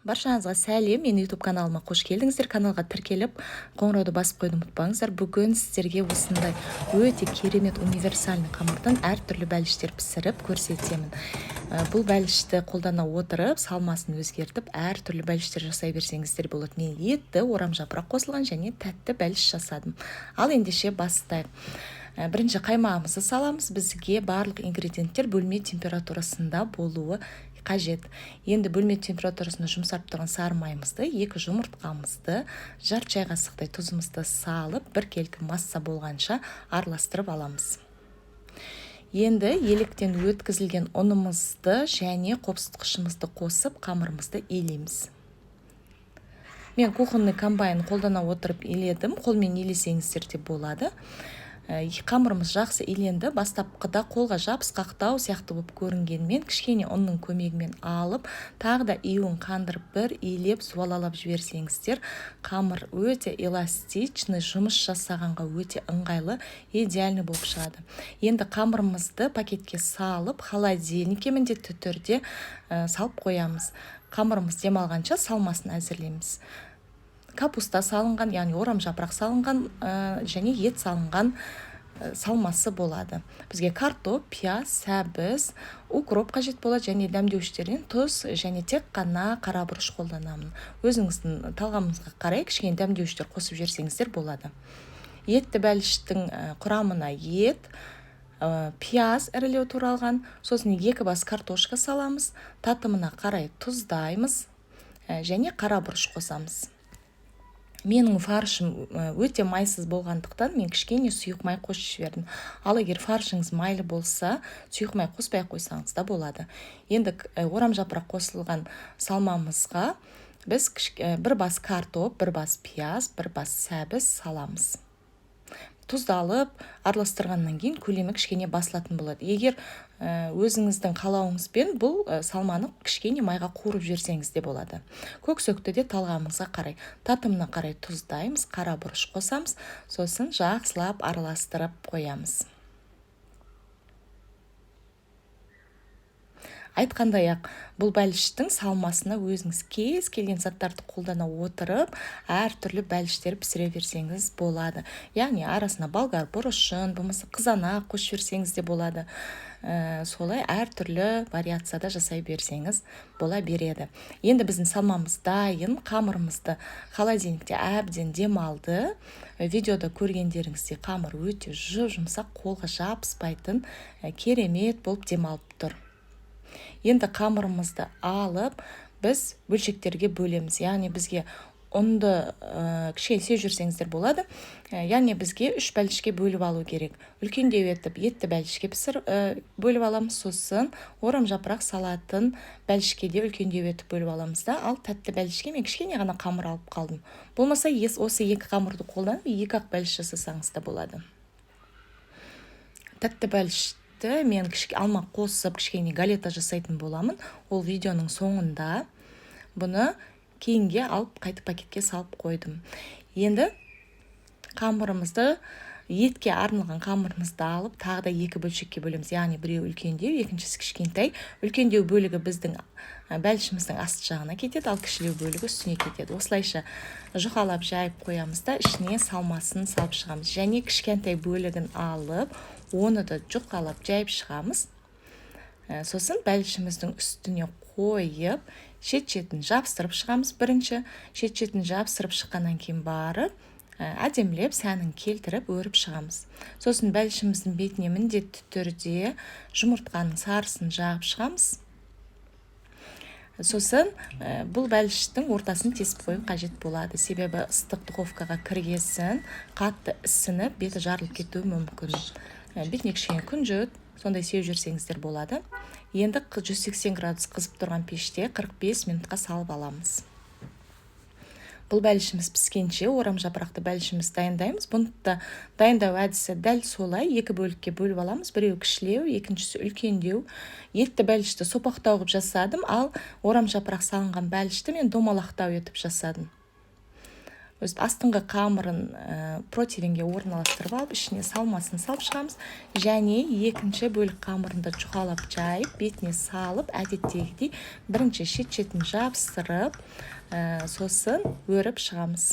Баршаңызға сәлем! Менің YouTube каналыма қош келдіңіздер. Каналға тіркеліп, қоңырауды басып қоюды ұмытпаңыздар. Бүгін сіздерге осындай өте керемет универсальный қамырдан әртүрлі бәліштер пісіріп көрсетемін. Бұл бәлішті қолдана отырып, салмасын өзгертіп, әртүрлі бәліштер жасай берсеңіздер болады. Мен етті, орам жапырақ қосылған және тәтті бәліш жасадым. Ал ендеше бастайық. Бірінші қаймағымызды саламыз. Бізге барлық ингредиенттер бөлме температурасында болуы қажет. Енді бөлме температурасында жұмсарып тұрған сары майымызды, екі жұмыртқамызды, жарты шай қасықтай тұзымызды салып, біркелкі масса болғанша араластырып аламыз. Енді електен өткізілген ұнымызды және қопсытқышымызды қосып, қамырымызды илейміз. Мен кухонный комбайн қолдана отырып иледім, қолмен илесеңіздер де болады. Қамырымыз жақсы иленді. Бастапқыда қолға жабысқақтау сияқты болып көрінгенмен, кішкене ұнның көмегімен алып, тағы да иуін қандырып, бір илеп, зуалалап жіберсеңіздер, қамыр өте эластичный, жұмыс жасағанға өте ыңғайлы, идеальный болып шығады. Енді қамырымызды пакетке салып, холодильникке міндетті түрде салып қоямыз. Қамырымыз демалғанша, салмасын әзірлейміз. Капуста салынған, яғни орам жапырақ салынған және ет салынған салмасы болады. Бізге картоп, пияз, сәбіз, укроп қажет болады және дәмдеуіштерден тұз және тек қана қара бұрыш қолданамын. Өзіңіздің талғамыңызға қарай кішкене дәмдеуіштер қосып жіберсеңіздер болады. Етті бәліштің құрамына ет, пияз ірілеу туралған, сосын екі бас картошка саламыз, татымына қарай тұздаймыз және қара бұрыш қосамыз. Менің фаршым өте майсыз болғандықтан, мен кішкене сұйық май қосып жібердім. Ал егер фаршыңыз майлы болса, сұйық май қоспай ақ қойсаңыз да болады. Енді орам жапырақ қосылған салмамызға біз бір бас картоп, бір бас пияз, бір бас сәбіз саламыз. Тұздалып, араластырғаннан кейін көлемі кішкене басылатын болады. Егер өзіңіздің қалауыңызбен бұл салманы кішкене майға қуырып жіберсеңіз де болады. Көк-сөкті де талғамыңызға қарай, татымына қарай тұздаймыз, қара бұрыш қосамыз, сосын жақсылап араластырып қоямыз. Айтқандай-ақ, бұл бәліштің салмасына өзіңіз кез келген заттарды қолдана отырып, әртүрлі бәліштер пісіре берсеңіз болады. Яғни арасына болгар бұрышын, болмаса қызанақ қосып жіберсеңіз де болады. Солай әртүрлі вариацияда жасай берсеңіз бола береді. Енді біздің салмамыз дайын, қамырымызды холодильникте әбден демалды. Видеода көргендеріңіздей, қамыр өте жұп-жұмсақ, қолға жабыспайтын, керемет болып демалып тұр. Енді қамырымызды алып, біз бөлшектерге бөлеміз. Яғни бізге ұнды кішкене сеуіп жіберсеңіздер болады. Яғни бізге 3 бәлішке бөліп алу керек. Үлкендеу етіп етті бәлішке бөліп аламыз, сосын орам жапырақ салатын бәлішке де үлкендеу етіп бөліп аламыз да. Ал тәтті бәлішке мен кішкене ғана қамыр алып қалдым. Болмаса осы екі қамырды қолданып, екі ақ бәліш жасасаңыз да болады. Тәтті бәліш мен алма қосып, кішкене галета жасайтын боламын. Ол видеоның соңында. Бұны кейінге алып, қайтып пакетке салып қойдым. Енді қамырымызды, етке арналған қамырымызды алып, тағы да екі бөлшекке бөлеміз. Яғни біреуі үлкендеу, екіншісі кішкентай. Үлкендеу бөлігі біздің бәлішіміздің аст жағына кетеді, ал кішілеу бөлігі үстіне кетеді. Осылайша жұқалап жайып қоямыз да, ішіне салмасын салып шығамыз. Және кішкентай бөлігін алып, оны да жұқалап жайып шығамыз. Сосын бәлішіміздің үстіне қойып, шет-шетін жабыстырып шығамыз бірінші. Шет-шетін жабыстырып шыққаннан кейін барып, әдемілеп сәнін келтіріп өріп шығамыз. Сосын бәлішіміздің бетіне міндетті түрде жұмыртқаның сарысын жағып шығамыз. Сосын бұл бәліштің ортасын тесіп қою қажет болады. Себебі ыстық духовкаға кіргесін қатты ісініп, беті жарылып кетуі мүмкін. Бетіне кішкене күнжіт сондай сеуіп жіберсеңіздер болады. Енді 180 градус қызып тұрған пеште 45 минутқа салып аламыз. Бұл бәлішіміз піскенше, орам жапырақты бәлішімізді дайындаймыз. Бұны да дайындау әдісі дәл солай, екі бөлікке бөліп аламыз. Біреуі кішілеу, екіншісі үлкендеу. Етті бәлішті сопақтау қылып жасадым, ал орам жапырақ салынған бәлішті мен домалақтау етіп жасадым. Өстіп астыңғы қамырын противенге орналастырып алып, ішіне салмасын салып шығамыз. Және екінші бөлік қамырын да жұқалап жайып, бетіне салып, әдеттегідей бірінші шет-шетін жабыстырып, сосын өріп шығамыз.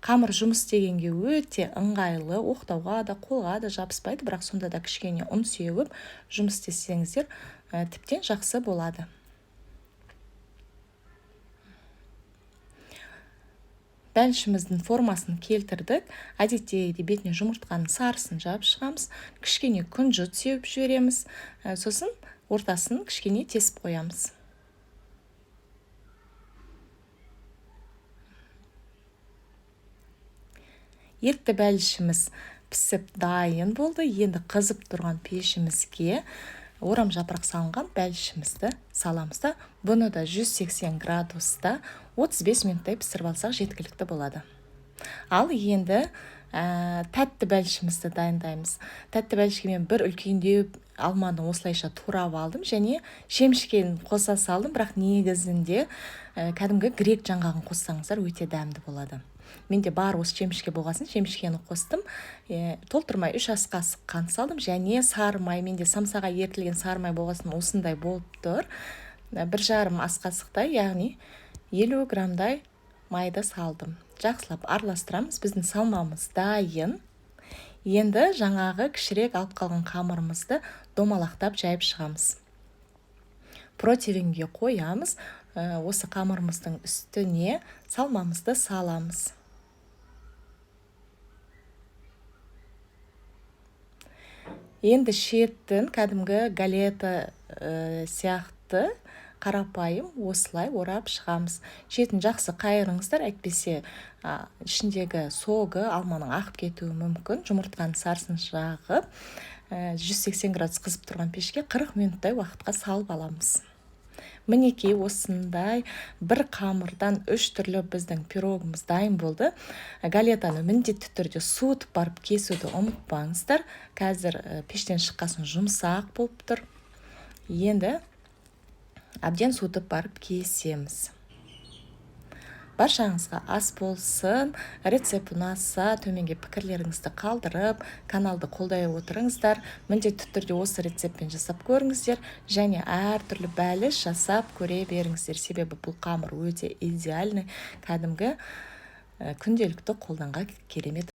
Қамыр жұмыс істегенге өте ыңғайлы, оқтауға да, қолға да жабыспайды, бірақ сонда да кішкене ұн сеуіп жұмыс істесеңіздер, тіптен жақсы болады. Бәлішіміздің формасын келтірдік. Әдеттегідей бетіне жұмыртқаның сарысын жабып шығамыз. Кішкене күнжіт сеуіп жібереміз. Сосын ортасын кішкене тесіп қоямыз. Етті бәлішіміз пісіп дайын болды. Енді қызып тұрған пешімізге орам жапырақ салынған бәлішімізді саламыз да, бұны да 180 градуста 35 минуттай пісіріп алсақ жеткілікті болады. Ал енді тәтті бәлішімізді дайындаймыз. Тәтті бәлішке мен бір үлкендеу алманы осылайша турап алдым және шемішкені қоса салдым, бірақ негізінде кәдімгі грек жаңғағын қоссаңыздар өте дәмді болады. Менде бар осы шемішке болғасын шемішкені қостым. Толтырмай 3 ас қасық қант салдым және сары май, менде самсаға ерітілген сары май болғасын осындай болып тұр. 1,5 ас қасықтай, яғни 50 граммдай майды салдым. Жақсылап араластырамыз. Біздің салмамыз дайын. Енді жаңағы кішірек алып қалған қамырымызды домалақтап жайып шығамыз. Противенге қоямыз. Осы қамырымыздың үстіне салмамызды саламыз. Енді шетін кәдімгі галета сияқты қарапайым осылай орап шығамыз. Шетін жақсы қайырыңыздар, әйтпесе ішіндегі согы алманың ағып кетуі мүмкін. Жұмыртқаның сарысын жағып, 180 градус қызып тұрған пешке 40 минуттай уақытқа салып аламыз. Мінекей осындай бір қамырдан 3 түрлі біздің пирогымыз дайын болды. Галетаны міндетті түрде суытып барып кесуді ұмытпаңыздар. Қазір пештен шыққасын жұмсақ болып тұр. Енді әбден суытып барып кесеміз. Баршаңызға ас болсын. Рецепт ұнаса төменге пікірлеріңізді қалдырып, каналды қолдай отырыңыздар. Міндетті түрде осы рецептпен жасап көріңіздер және әртүрлі бәліш жасап көре беріңіздер. Себебі бұл қамыр өте идеальный, кәдімгі күнделікті қолданға керемет.